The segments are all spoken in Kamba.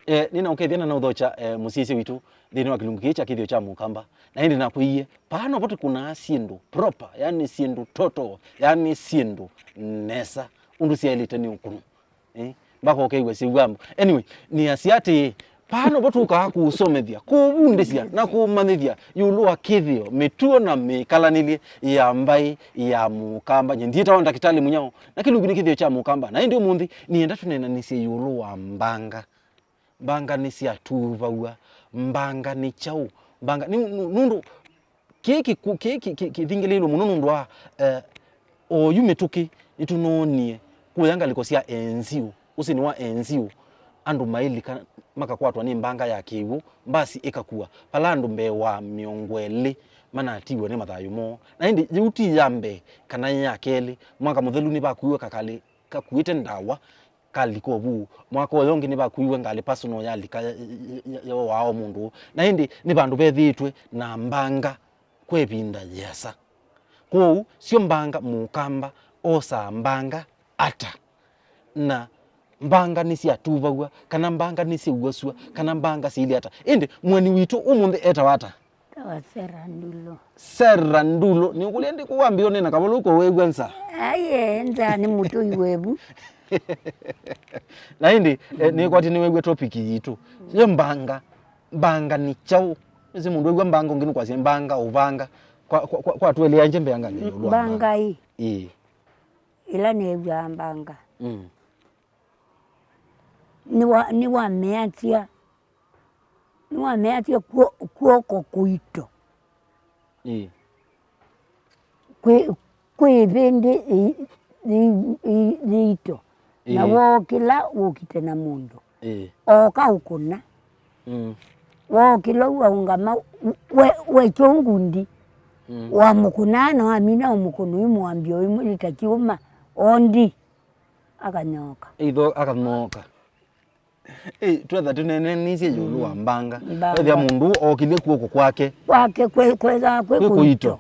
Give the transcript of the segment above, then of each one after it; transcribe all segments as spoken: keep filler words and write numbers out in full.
Eh, nĩnaũkethya na naũthokya, eh, mũsyaĩĩsya witũ nthĩnĩ wa kĩlungu kĩĩ kya kĩthĩo kya mũkamba. Na ĩndĩ nakwĩie, paa novo tũkũnaa syĩndũ proper, yani syĩndũ total, yani syĩndũ nesa, ũndũ syaĩlĩte nĩ ũkũnũ. Eh, mpaka ũkew'a syĩw'ambo. Anyway, nĩasya atĩĩ, paa novo tũkaa kũũsomethya, kũũvundĩsya na kũũmanyĩthya ĩũlũ wa kĩthĩo, mĩtuo na mĩkalanĩlye ya mbaĩ ya mũkamba. Nyie ndyĩtawa Ndakĩtalĩ Mũnyao, na kĩlungu nĩ kĩthĩo kya mũkamba. Na ĩndĩ ũmũnthĩ, nĩenda tũneenanĩsye ĩũlũ wa mbanga. Mbanga nĩsyatuvaw'a. Mbanga nĩ kyaũ? Mbanga nĩ, nũ-, nũndũ kĩĩ kĩku-, kĩĩ kĩ-, kĩ-, kĩthingĩlĩĩlwe mũno nũndũ wa, eh, oyu mĩtũkĩ nĩtũnoonie kũya ngalĩko sya Enzio, ũsĩnĩ wa Enzio, andũ mailika makakwatwa nĩ mbanga ya kĩw'ũ, mbasi ĩkakua vala andũ mbee wa mĩongo ĩlĩ manatiwe nĩ mathayũ moo. Na ĩndĩ yĩu ti ya mbee kana ya kelĩ. Mwaka mũthelu nĩvakuiwe kakalĩ kakuĩte ndawa kalika ũvuu. Mwaka ũyũ ũngĩ nĩvakuiwe ngalĩ personal yalika ya, ya, ya, ya waa o mũndũ ũũ. Na ĩndĩ nĩ vandũ vethĩĩtwe na mbanga kwa ĩvinda yĩasa. Kwoou syo mbanga, mũkamba osaa mbanga ata? Na mbanga nĩsyatuvaw'a, kana mbanga nĩsyauasw'a, kana mbanga syĩilye ata? Ĩndĩ mũeni witũ ũmũnthĩ etawa ata? Tawa Sera Ndulo. Sera Ndulo. Nĩũkũlya ndĩkũ wambĩĩe ũneena Kavalũku weew'a nza? Aye, nza nĩ mũtũi wevu. Na ĩndĩ, eh, nĩkwatĩ nĩweew'a topic yitũ. Yo mbanga, mbanga nĩ kyaũ? Nĩsĩ mũndũ ew'a mbanga ũngĩ nũkwasya mbanga, ũvanga. Kwa, kwa, kwa, kwa tũeleangye mbanga nĩ ĩũlũ wa mbanga. Mbanga ĩ. Ĩĩ. Ĩla neew'aa mbanga. Mm. Nĩwa-, nĩwameasya, nĩwameasya kw'o-, kw'oko kũito. Ĩĩ. Kwĩ, kwĩ ĩvĩndĩ yĩ-, yĩ-, yĩ-, yĩito. Na Ĩĩ. Wookĩla wũkite na mũndũ. Ĩĩ. Ooka ũkũna. Mm. Wookĩla ũu aũngama, we, we kyo ngundi. Mm. Wamũkũnaa na wamina ũmũkũna ũimwambia ũimwĩta kyũma. Ondi. Akanyooka. Eitho akanyooka. Ĩ, twetha tũneenanĩsye ĩũlũ wa mbanga. Mbanga. Wethĩa mũndũ ookilye kw'oko kwake. Kwake kwe-, kwethaa kwĩ kũito.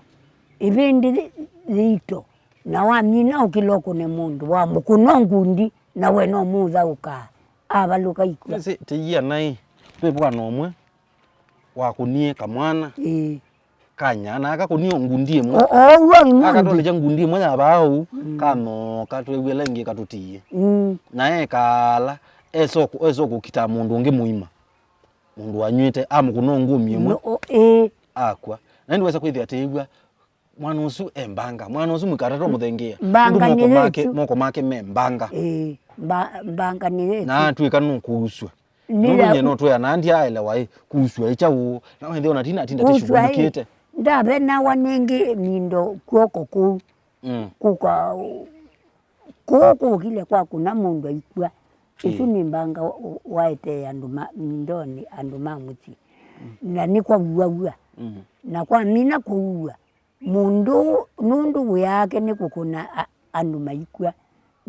Ĩvĩndĩ yĩito. Na wamina ũkĩla ũkũne mũndũ, wamũkũna ngundi, na we no mũthaũkaa. Avalũka ikw'a. Nĩsĩ, tĩyia naĩ, twĩ vwana ũmwe wakũnie kamwana. Ĩĩ. Kanya, na akakũnie o ngundi ĩmwe. O, o, ũu aimwambia. Akatolekya ngundi ĩmwe ya vaa ũu, mm, kanoka, twew'e ĩla ĩngĩ katũtiie. Mm. Na ekaala, esoko, esoko kũkitaa mũndũ ũngĩ mũima. Mũndũ wanyw'ĩte, amũkũna o ngumi ĩmwe. No, o, ĩĩ. Akw'a. Na ĩndĩ wesa kwĩthĩa atĩĩw'a, mwana ũsu e mbanga. Mwana ũsu mũikatate mũthengeea. Mbanga nĩ moko make, moko make me mbanga. Ĩĩ, mba-, mbanga nĩ yesu. Na atw'ĩka nũkũusw'a. Nũndũ nyie no twĩa na ndyaelewa ĩ, kusw'a ĩ kyaũ, na wethĩa ona tina atinda tĩshughulikĩte. Ndavenawa nĩngĩ mindo kw'oko kũu. Mm. Kũka, kũu kũkile kwa kũna mũndũ aikw'a. Ĩsu, ĩĩ, nĩ mbanga wa-, waetee andũ ma, mindonĩ, andũ ma mũsyĩ. Mm. Na nĩkwauaw'a. Mm. Na kwamina kũuwa, mũndũ nũndũ wĩa wake nĩ kũkũna a-, andũ maikw'a,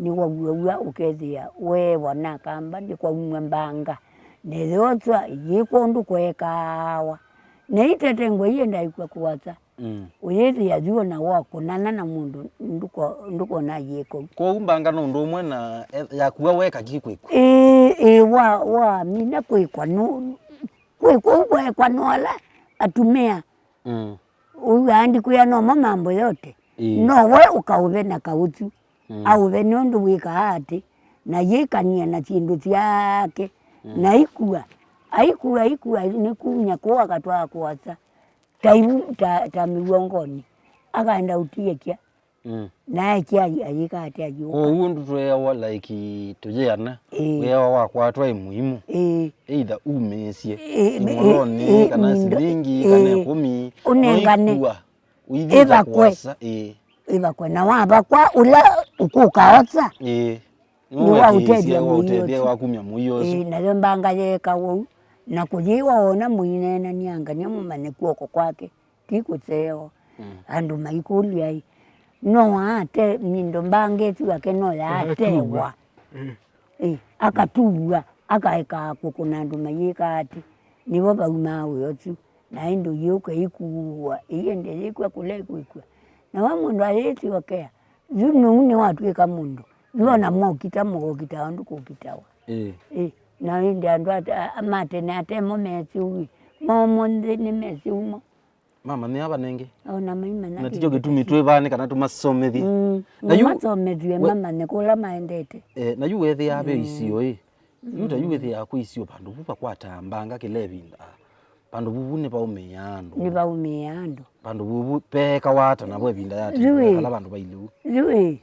nĩwauaw'a ũkethĩa weewa na kamba nĩkwaumw'a mbanga, na ĩyoswa yĩkwa ũndũ kweekaawa. Na itetengwa iendaa ikw'a kũasa, mm, ũyĩthĩa yu ona wakũnana na mũndũ ndũko-, ndũkona yĩko. Kwoou mbanga nĩ ũndũ ũmwe na e-, yakua weka ki kwĩkwa? Ĩĩ, ĩĩ, wa, wamina kwĩkwa, nũ-, kwĩkwa ũu kweekwa nĩ ala atumĩa. Mm. Ũu aandĩkwĩa nomo mambo yote. Ĩĩ. No we ũkaũve na kaũthu. Mm. Aũve nũndũ wĩkaa atĩ, na yĩkanie na syĩndũ syake, mm, na ikua. Aikua, aikua, nĩ kumya kũu akatwaa kũasa. Ta ivu, ta, ta mĩw'ongonĩ. Akaenda ũtiekya. Mm. Na aekya ayĩ-, ayĩka atĩ ayũka. Kwoou ũndũ tweeawa, like, tũyĩana, ĩĩ, weeawa wakwatwa ĩ mũimũ. Ĩĩ. Either umĩĩsye, ĩĩ, ĩmolonĩ, ĩĩ, kana mindo, silingi, ĩĩ, kana ĩkũmi, ũnengane, no ikua, ũithi ĩvakwe, kũasa, ĩĩ. Ĩvakwe, na wavakwa, ũla ũkũkaosa, ĩĩ, nĩwaũtethya mũio ũsu. Wakumya mũio ũsu. Ĩĩ, nayo mbanga yeeka ũu, na kũyĩwa ona mũineenania ngania mũmanye kw'oko kwake. Ti kũseewa. Mm. Andũ maikũlya-ĩ, no ate mindo mbanga ĩsu yake no yaatewa. Mm. Ĩ, akatuwa, akaekaa kũkũna andũ mayĩka atĩ, nĩvo vaumaa wĩa ũsu, na ĩndĩ yĩũka ĩkuwa, ĩyende yĩkw'a kũla ĩkwĩkw'a. Na we mũndũ ayĩsyokea, yu nũu nĩwatw'ĩka mũndũ, yu ona mokita mũkokita andũ kũkitawa. Ĩ. Ĩ. Na ĩndĩ andũ ate-, a-, ma tene ate mo mesĩ ũĩ, mo ũmũnthĩ nĩmesĩ ũmo. Mamanyĩa vanenge. Ona maimanya na tikyo kĩndũ kĩtumi ta kĩu. Twĩ vaa nĩ kana tũmasomethye. Mm, na yu masomethw'e we- mamanye kũla maendete. Eh, na yu wethĩaa ve isio ĩ. Yu ta yu wĩthĩaa kwĩ isio vandũ vu vakwataa mbanga kĩla ĩvinda. Vandũ vuvu nĩ vaũmĩaa andũ. Nĩ vaũmĩaa andũ. Vandũ vuvu peekawa ata navo ĩvinda ya tene, yu ĩ, kala vandũ vailĩu. Yu ĩ,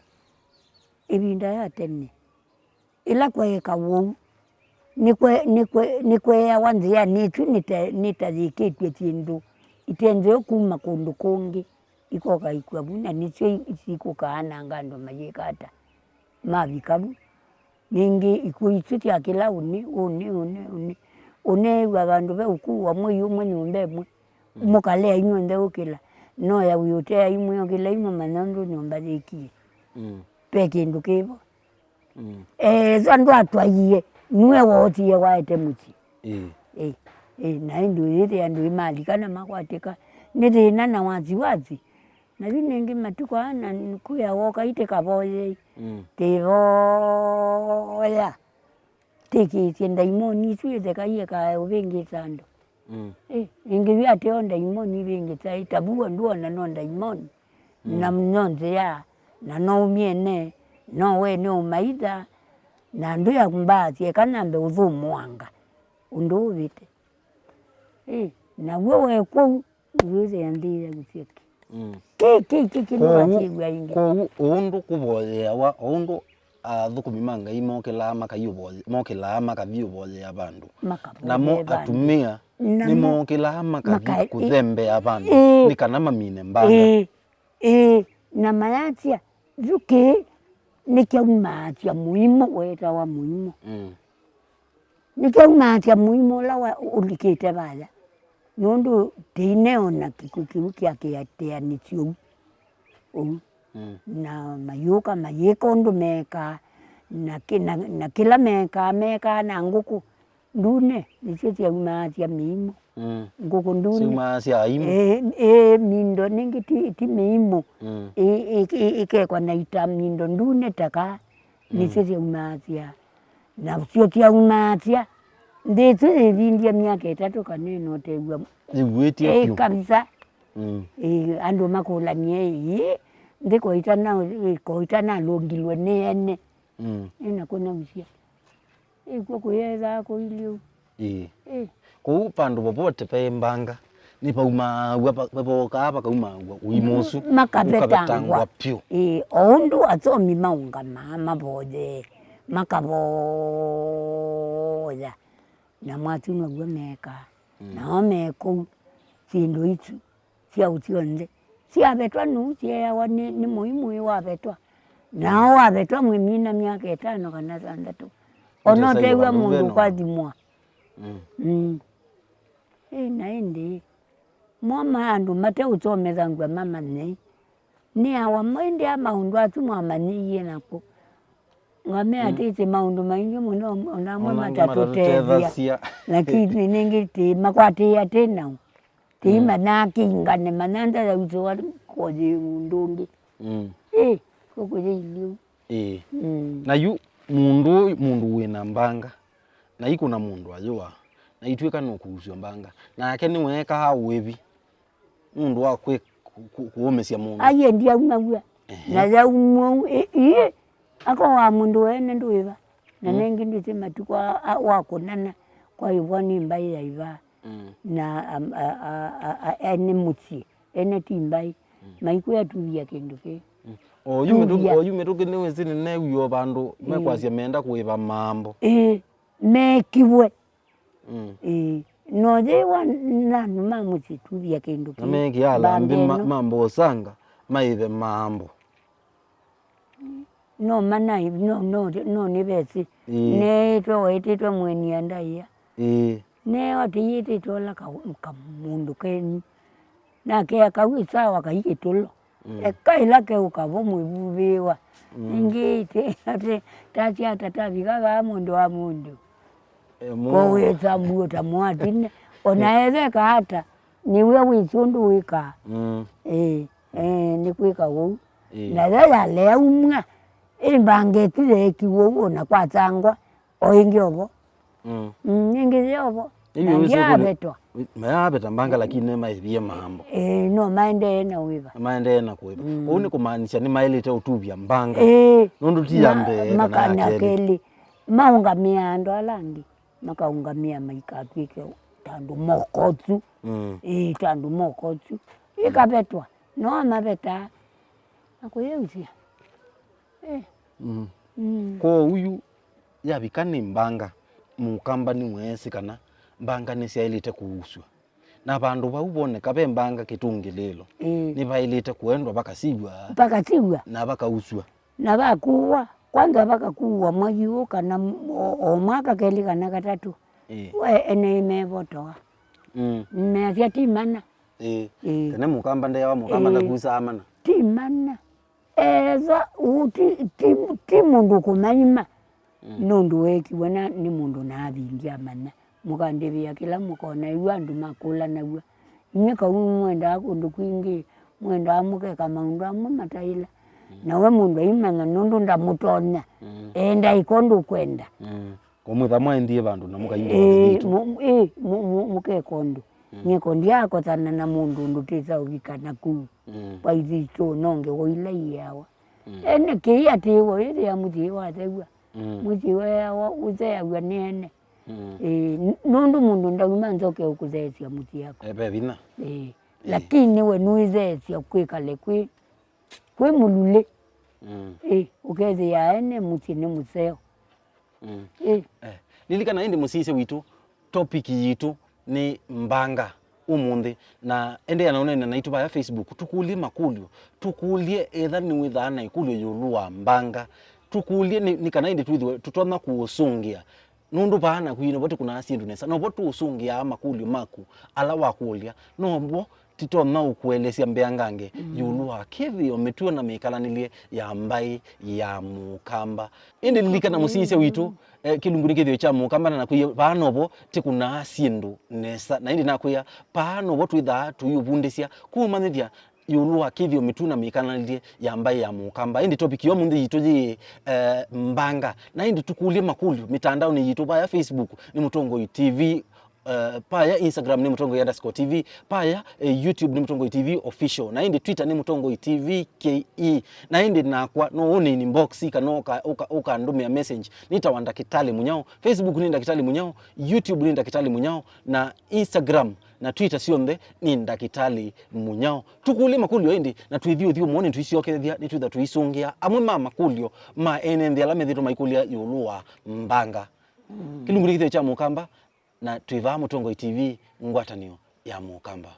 ĩvinda ya tene, ĩla kweeka ũu, nĩkwe-, nĩkwe-, nĩkweeawa nzĩanĩ ĩsu nĩta-, nĩtayĩkĩtw'e syĩndũ ite nzeo kuma kũndũ kũngĩ, ikoka ikw'a vu, na nĩsyo i-, sikũkaananga andũ mayĩka ata mavika vu. Ningĩ ikw'ũ isu sya kĩla ũnĩ, ũnĩ, ũnĩ, ũnĩ. Ũneew'a vandũ ve ũkũũ wa mwei ũmwe nyũmba ĩmwe. Mm. Mũkalea inyw'onthe ũkĩla. No ya wĩ ũtea imwe ũkĩla imwe manya ũndũ nyũmba yĩkie. Mm. Ve kĩndũ kĩvo. Mm. Esa ndwatwaie, nue woosie waete mũsyĩ. Ĩĩ. Ĩĩ, ĩĩ, na ĩndĩ ũyĩthĩa andũ ĩmalika na makwatĩka nĩ thĩna na wasiwasi. Na yu nĩngĩ matukũ aa na kwĩa woka itĩkavoyei. Mm. Tĩvoya. Tĩkĩĩsye ndaimoni isu ĩtheka iekae ũvĩngĩsa andũ. Mm. Ĩ, ĩngĩ yu ateo ndaimoni ivĩngĩsa ĩ, ta vu andũ ona no ndaimoni. Mm. Na no nzĩa, na no ũmyene, no we nĩ ũmaitha, na ndwĩa mbaasye eka nambe ũthũmũanga ũndũ ũvĩte. Ĩ, naw'o we kũu, ũyũthĩa nthĩ ya kĩseke. Mm. Kĩ, kĩ, kĩ, kĩ, kwoou, nĩwasĩw'a ĩngĩ. Kwoou ũndũ kũvoyeawa, ũndũ athũkũmi ma Ngai mokĩlaa makaiũvoye-, mokĩlaa makathi ũvoyea vandũ. Makavoyea vandũ. Namo atumĩa nĩmokĩlaa makathi maka-, ĩ, kũthembea vandũ, ĩ, nĩ kana mamine mbanga. Ĩ, ĩ, na mayasya, yu kĩĩ nĩkyaumaasya mũimũ, wetawa mũimũ. Mm. Nĩkyaumaasya mũimũ ũla wa, ũlikĩte vaya, nũndũ tĩineona kĩkw'ũ kĩu kya kĩatĩanĩsyo ũu. Ũu. Mm. Na mayũka mayĩka ũndũ mekaa, na kĩ-, na, na kĩla mekaa, mekaa na ngũkũ ndune, nĩsyo syaumaasya mĩimũ. Mm. Ngũkũ ndune. Syaumaasya aimũ. Ĩĩ, ĩĩ, mindo nĩngĩ ti, ti mĩimũ. Mm. Ĩ-, ĩ-, ĩ-, ĩkekwa na ita mindo ndune ta kaa, nĩsyo syaumaasya. Nasyo syaumaasya, nthĩ ĩsu yĩvindie myaka ĩtatũ kana ĩna ũtew'a. Yĩvuĩtye ĩĩ, vyũ. Kabisa. Mm. Ĩĩ, andũ makũlany'e, ĩĩ, nthĩ koitana, koitanalũngilwe nĩ ene. Mm. Ĩna kũnausya. Ĩkw'o kũyethaa kũilyĩ ũu. Ĩĩ. Ĩĩ. Kũu vandũ vovote ve mbanga, nĩvaumaaw'a, va-, vavokaa vakaumaaw'a ũimũ ũsu, makavetangwa. Ũkavetangwa vyũ. Ĩĩ, o ũndũ asomi maũngamaa mavoyee, makavoya, na mwaki now'o mekaa. Mm. Nao me kũu, syĩndũ isu syaũ syonthe syavetwa nũu syeeawa nĩ, nĩ mũimũ ĩ wavetwa. Nao wavetwa mwĩmina myaka ĩtano kana thanthatũ. Ona ũtew'a mũndũ ũkwathimwa. Mm. Mm. Ĩ, na ĩndĩ, moma andũ mateũsomethangw'a mamanye. Nĩawa mo ĩndĩ a maũndũ asu mwamanyĩie naku. Ngamea mm. Tĩsĩ maũndũ maingĩ mũno, ona amwe ona angĩ matatũtethya. Matatũtethasya. Lakini nĩngĩ tĩ makwatĩĩa tĩ nau. Tĩ mm. Manakĩngane, manyanda yausũwa koyĩ ũndũ ũngĩ. Mm. Ĩ, kũkũyĩ iliu. Ĩĩ. Mm. Na yu mũndũ ũyũ, mũndũ wĩ na mbanga, na ikũna mũndũ ayũa, na itw'ĩka nũkũusw'a mbanga, nake nĩweekaa ũĩvi nũndũ wa kwĩ-, kũ-, kũ-, kũũmĩsya mũndũ. Aiye ndiaumaw'a. Ehe. Na yaumwa ũu, ĩ-, ĩĩ, akoaa mũndũ weene ndũĩva. Na mm. Nengĩ ndĩsĩ matukũ a, a, wa kũnana kwaĩvwa nĩ mbaĩ ya ivaa. Mm. Na a, a, a, a, a, ene mũsyĩ, ene ti mbaĩ, mm. Maikwĩa tuvia kĩndũ kĩĩ. Mm. Oyu mĩtũkĩ, oyu mĩtũkĩ nĩwĩsĩ nĩneewie o vandũ mekwasya meenda kũĩva maambo. Ĩĩ, meekiwe. Mm. Ĩĩ, no yĩwa na andũ ma mũsyĩ tuvia kĩndũ kĩĩ. Na meekĩa alambĩ ma, ma mbosanga maĩve maambo. No manaĩ, no, no, no nĩvesĩ. Ĩĩ. Neĩtwe waĩtĩtwe mweni ya ndaĩa. Ĩĩ. Neo atĩyĩtĩtwe ũla ka, kamũndũ kenyu. Nake akau ĩsawa kaikĩtũlo. Mm. Eka ĩla keũka vo mwĩvuvĩĩwa. Mm. Ĩngĩ ĩtĩ, atĩ, tasya ata tavika vaa mũndũ wa mũndũ. E, mũ- kowĩsa mbuo ta mwatine. Ona etheka ata, nĩw'e wĩsĩ ũndũ wĩkaa. Mm. Ĩĩ. Ĩĩ, nĩ kwĩka ũu. Ĩĩ. Nayo yalea umw'a, ĩ mbanga ĩsu yeekiw'e ũu, o na kwasangwa, o ĩngĩ o vo. Mm. Mm, nĩngĩthĩa ovo. Ĩĩ, na wĩsĩ ũkũlya, ndyavetwa. Mayaveta mbanga, lakini nĩmaĩvie mambo. Ĩĩ, no maendee na wĩva. Maendee na kũĩva. Mm. Ũu nĩ kũmaanisya nĩmaĩlĩte ũtuvya mbanga. Ĩĩ. Nũndũ ti ya mbee kana ya kelĩ. Maũngamĩa andũ ala angĩ, makaũngamĩa maikatw'ĩke ta andũ mokotu. Mm. Ĩĩ, ta andũ mokotu. Ĩkavetwa. No amavetaa na kũyĩusya. Ĩĩ. Mm. Mm. Kwoou yu yavika nĩ mbanga, Mũkamba nĩweesĩ kana mbanga nĩsyaĩlĩte kũusw'a. Na vandũ vau voneka ve mbanga kĩtũngĩlĩĩlo, ĩĩ, nĩvaĩlĩte kũendwa vakasiw'a. Vakasiw'a. Na vakausw'a. Na vakuwa, kwanza vakakuwa mwai ũũ kana m-, o, o mwaka kelĩ kana katatũ. Ĩĩ. We ene imevotoa. Mm. Measya ti mana. Ĩĩ. Ĩĩ. Tene Mũkamba ndeawa, Mũkamba, ĩĩ, ndakusaa mana. Ti mana. Ethwa ũũ ti, ti, ti mũndũ kũmaima, mm, nũndũ weekiwe na, nĩ mũndũ naavindya amanya. Mũkandĩvĩa kĩla mũkona yu andũ makũlanaw'a. Inyuĩ kau mwendaa kũndũ kwingĩ, mwendaa mũkeka maũndũ amwe mataĩla. Mm. Na we mũndũ aimanya nũndũ ndamũtonya. Mm. Enda ĩko ndũkwenda. Mm. Kũmwĩtha mwaendie vandũ na mũkaingĩva, ĩĩ, thitũ. Mu-, ĩĩ, mu-, mu-, mũkeka ũndũ. Mm. Nyie ko ndyaakotana na mũndũ ũndũ tĩsa ũvika naku. Mm. Kwa ithitũ nonge wa ila iĩawa. Mm. Ene kĩi atĩĩwa, ĩthĩa mũsyĩ wathew'a. Mm. Mũsyĩ weawa ũtheaw'a nĩ ene. Mm. Ĩĩ, n-, nũndũ mũndũ ndauma nzoke ũkũtheesya mũsyĩ aku. E, ve vinya. Ĩĩ. Ĩĩ. Lakini we nũitheesya kwĩkale kwĩ, kwĩ mũlulĩ. Mm. Ĩĩ, ũkethĩa ene mũsyĩ nĩ mũseo. Mm. Ĩĩ. Eh, lilikana ĩndĩ mũsyaĩĩsya witũ, topic yitũ nĩ mbanga ũmũnthĩ, na endeea na ũneena naitũ vaya Facebook, tũkũlye makũlyo, tũkũlye etha nĩwĩthaa na ĩkũlyo ĩũlũ wa mbanga, tũkũlye nĩ, nĩ kana ĩndĩ twĩthĩwe tũtonya kũũsũngĩa, nũndũ vaa naku ĩ novo tũkũnaa syĩndũ nesa, novo tũũsũngĩaa makũlyo maku ala wakũlya, novo tũtonya ũkũelesya mbeangange, mm, ĩũlũ wa kĩthĩo, mĩtuo na mĩkalanĩlye ya mbaĩ ya Mũkamba. Ĩndĩ lilikana mũsyaĩĩsya witũ, eh, kĩlungu nĩ kĩthĩo kya Mũkamba, na nakwĩie, vaa novo tũkũnaa syĩndũ nesa. Na ĩndĩ nakwĩa, vaa novo twĩthaa tũiũvundĩsya, kũmanyĩthya ĩũlũ wa kĩthĩo, mĩtuo na mĩkalanĩlye ya mbaĩ ya Mũkamba. Ĩndĩ topic ya ũmũnthĩ yitũ yĩ, eh, mbanga. Na ĩndĩ tũkũlye makũlyo mĩtandaonĩ yitũ, vaya Facebook nĩ Mũtongoi T V, eh, paya Instagram nĩ Mũtongoi underscore T V, paya, eh, YouTube nĩ Mũtongoi T V official, na ĩndĩ Twitter nĩ Mũtongoi T V K E. Na ĩndĩ nakwa no ũnĩ inbox kana ũka-, ũka-, ũkandũmĩa message. Nĩtawa Ndakĩtalĩ Mũnyao. Facebook nĩ Ndakĩtalĩ Mũnyao, YouTube nĩ Ndakĩtalĩ Mũnyao, na Instagram na Twitter syonthe nĩ Ndakĩtalĩ Mũnyao. Tũkũlye makũlyo ĩndĩ, na twĩthi ũthyũmũonĩ tũisyokeethya, nĩtwĩtha tũisũngĩa amwe ma makũlyo ma ene nthĩ ala methĩtwe maikũlya ĩũlũ wa mbanga. Mm. Kĩlungu nĩ kĩthĩo kya Mũkamba, na twĩ vaa Mũtongoi T V, ngwatanĩo ya Mũkamba.